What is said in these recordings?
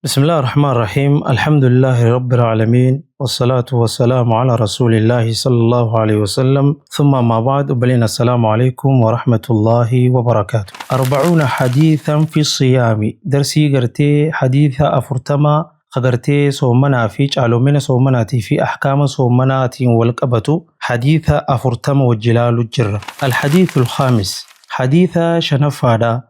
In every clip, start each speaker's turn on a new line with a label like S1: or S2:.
S1: بسم الله الرحمن الرحيم، الحمد لله رب العالمين، والصلاة والسلام على رسول الله صلى الله عليه وسلم، ثم ما بعد. بلين السلام عليكم ورحمة الله وبركاته. 40 حديثا في الصيام، درسي قرتي حديث 40 خقرتي صومنا في جعلومنا صومناتي في أحكام صومناتي والقبة، حديث 40 والجلال الجرة. الحديث الخامس، حديث شنفادا،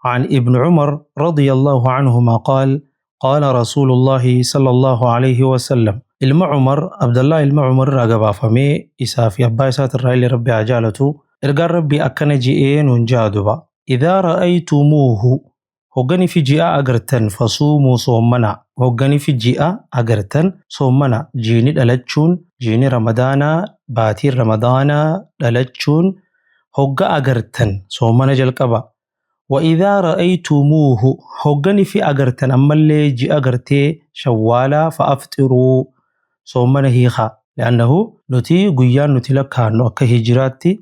S1: عن ابن عمر رضي الله عنهما قال: قال رسول الله صلى الله عليه وسلم. Ilma Cumar, Abdallah ilma Cumar irraa gabaafamee, isaa fi abbaa isaatirraa illee Rabbi haa jaalatu, ergaan Rabbii akkana je'ee nuun ja'a duba: إذا رأيتموه, hoggani fi ji'a agartan, فصوموا, soommana. Hoggani fi ji'a agartan soommana. Jiini dhalachuun, jiini Ramadaanaa, baatiin Ramadaanaa dhalachuun hogga agartan soomana jalqaba. وإذا رأيتموه, hoggani fi agartan ammallee ji'a gartee Shawwaalaa, فأفطروا, soomana hiikaa. لأنه nuti guyyaan nuti lakkaannu akka hijiraatti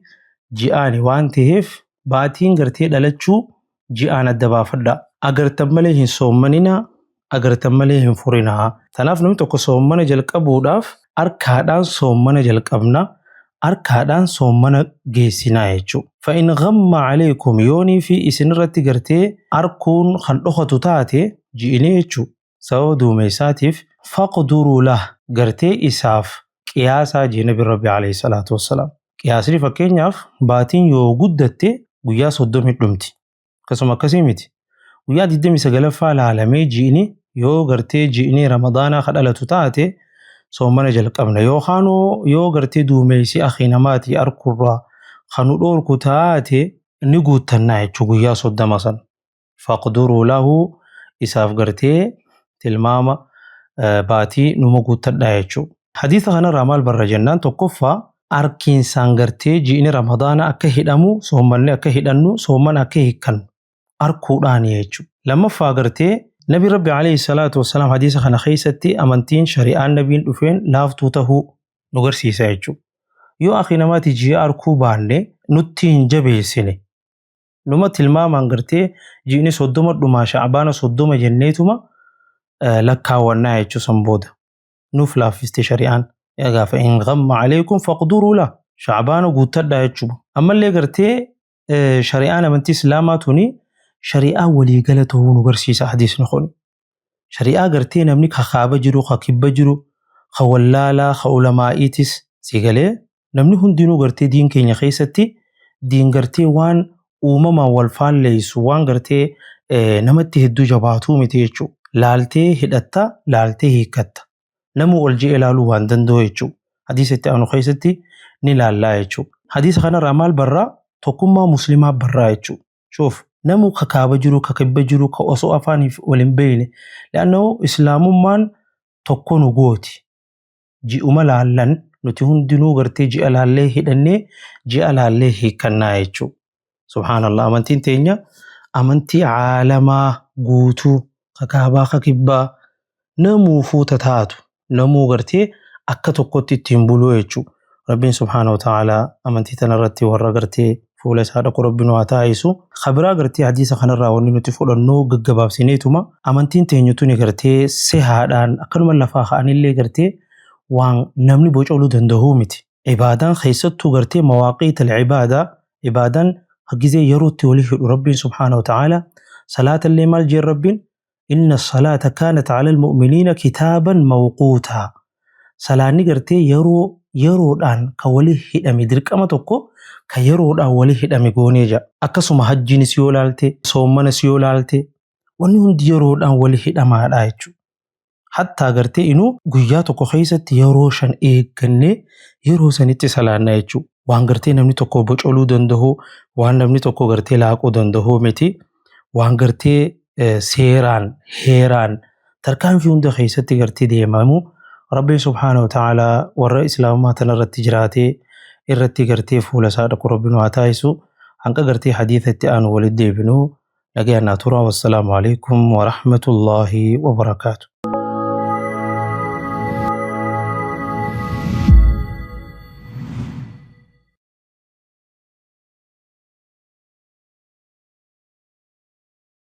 S1: ji'aani waan ta'eef, baatiin gartee dhalachuu ji'aan adda baafadha. Agartan malee hin soommanina, agartan malee hin furinaa. Tanaaf namni tokko soommana jalqabuudhaaf harkaadhaan soommana jalqabna, harkaadhaan soommana geessinaa jechuudha. فإن غم عليكم, yoonii fi isinirratti gartee arkuun kan dhokatu taate ji'inee jechuudha. Sababa duumessaatiif, فاقدروا له, gartee isaaf qiyaasaa jee Nabi Rabbi عليه الصلاة والسلام. Qiyaasni fakkeenyaaf baatiin yoo guddatte guyyaa 30 dhumti. Akkasuma akkasii miti. Guyyaa 29ffaa laalamee ji'ini yoo gartee ji'ini Ramadaanaa ka dhalatu taate soomana jalqabna. Yookaan yoo gartee duumessi akhi namaatii arkurraa kan nu dhoorku taate ni guuttannaa jechuudha guyyaa 30 sana. فاقدروا له, isaaf gartee tilmaama baatii numa guuttadhaa jechuudha. Hadiisa kanarraa maal barra jennaan, tokkoffaa arkiinsaan gartee ji'ini Ramadaana akka hidhamu, soommanni akka hidhannu, soomana akka hiikkannu arkuudhaani jechuudha. Lammaffaa gartee Nabi Rabbi عليه الصلاة والسلام hadiisa kana keessatti amantiin shari'aan nabiin dhufeen laaftuu tahuu nu garsiisa jechuudha. Yoo akhi namaati ji'a arkuu baanne nutti hin jabeessine. Numa tilmaamaan gartee ji'ini 30 dhumaa, Shacbaana 30 jenneetuma lakkaawwannaa jechuu san booda. Nuuf laaffiste shari'aan. Egaa فإن غم عليكم فاقدروا له. Shacbaana guuttadhaa jechuudha. Ammallee gartee shari'aan amantii Islaamaa tuni shari'aa waliigala ta'uu nu garsiisa hadiisni kun. Shari'aa gartee namni ka kaaba jiru, ka kibba jiru, ka wallaalaa, ka ulamaa'iitis si galee namni hundinuu gartee diin keenya keessatti diin gartee waan uumamaan wal faalleessu, waan gartee namatti hedduu jabaatuu miti jechuudha. Laaltee hidhatta, laaltee hiikkatta. Namuu ol je'ee ilaaluu waan danda'u jechuudha. Hadiisa itti aanu keessatti ni laallaa jechuudha. Hadiisa kanarraa maal barraa? Tokkummaa musliimaa barraa jechuudha. شوف, namuu ka kaaba jiru, ka kibba jiru, ka osoo afaaniif wal hin beekne. لأنه islaamummaan tokko nu gooti. Ji'uma laallan nuti hundinuu gartee ji'a laallee hidhannee ji'a laallee hiikkannaa jechuudha. سبحان الله, amantiin teenya amantii caalamaa guutuu, ka kaabaa, ka kibbaa, namuufuu tataatu, namuu gartee akka tokkotti ittiin buluu jechuudha. Rabbiin سبحانه وتعالى amantii tanarratti warra gartee fuula isaa dhaqu Rabbi nu haa taasisu. Kabiraa gartee hadiisa kanarraa wanni nuti fudhannu gaggabaabsineetuma amantiin teenya tuni gartee sehaadhaan akkanuma lafaa ka'anillee gartee waan namni bocoluu danda'uu miti. Ibaadaan keessattuu gartee مواقيت العبادة, ibaadaan gizee yerootti walii hidhu Rabbiin سبحانه وتعالى salaata illee maal jeen Rabbiin? إن الصلاة كانت على المؤمنين كتابا موقوتا. Salaanni gartee yeroo yeroodhaan kan walii hidhame, dirqama tokko kan yeroodhaan walii hidhame goonee jira. Akkasuma hajjiinis yoo ilaalte, soommanas yoo ilaalte, wanni hundi yeroodhaan walii hidhamaadha jechuudha. Hattaa gartee inuu guyyaa tokko keessatti yeroo 5 eeggannee yeroo sanitti salaanna jechuudha. Waan gartee namni tokko bocoluu danda'u, waan namni tokko gartee laaquu danda'u miti. Waan gartee seeraan, heeraan tarkaanfii hunda keessatti gartee deemamu. Rabbiin سبحانه وتعالى warra islaamummaa tanarratti jiraatee irratti gartee fuula isaa dhaqu Rabbi nu haa taasisu. Hanqa gartee hadiisa itti aanu walitti deebinu nagayaan naa tura. والسلام عليكم ورحمة الله وبركاته.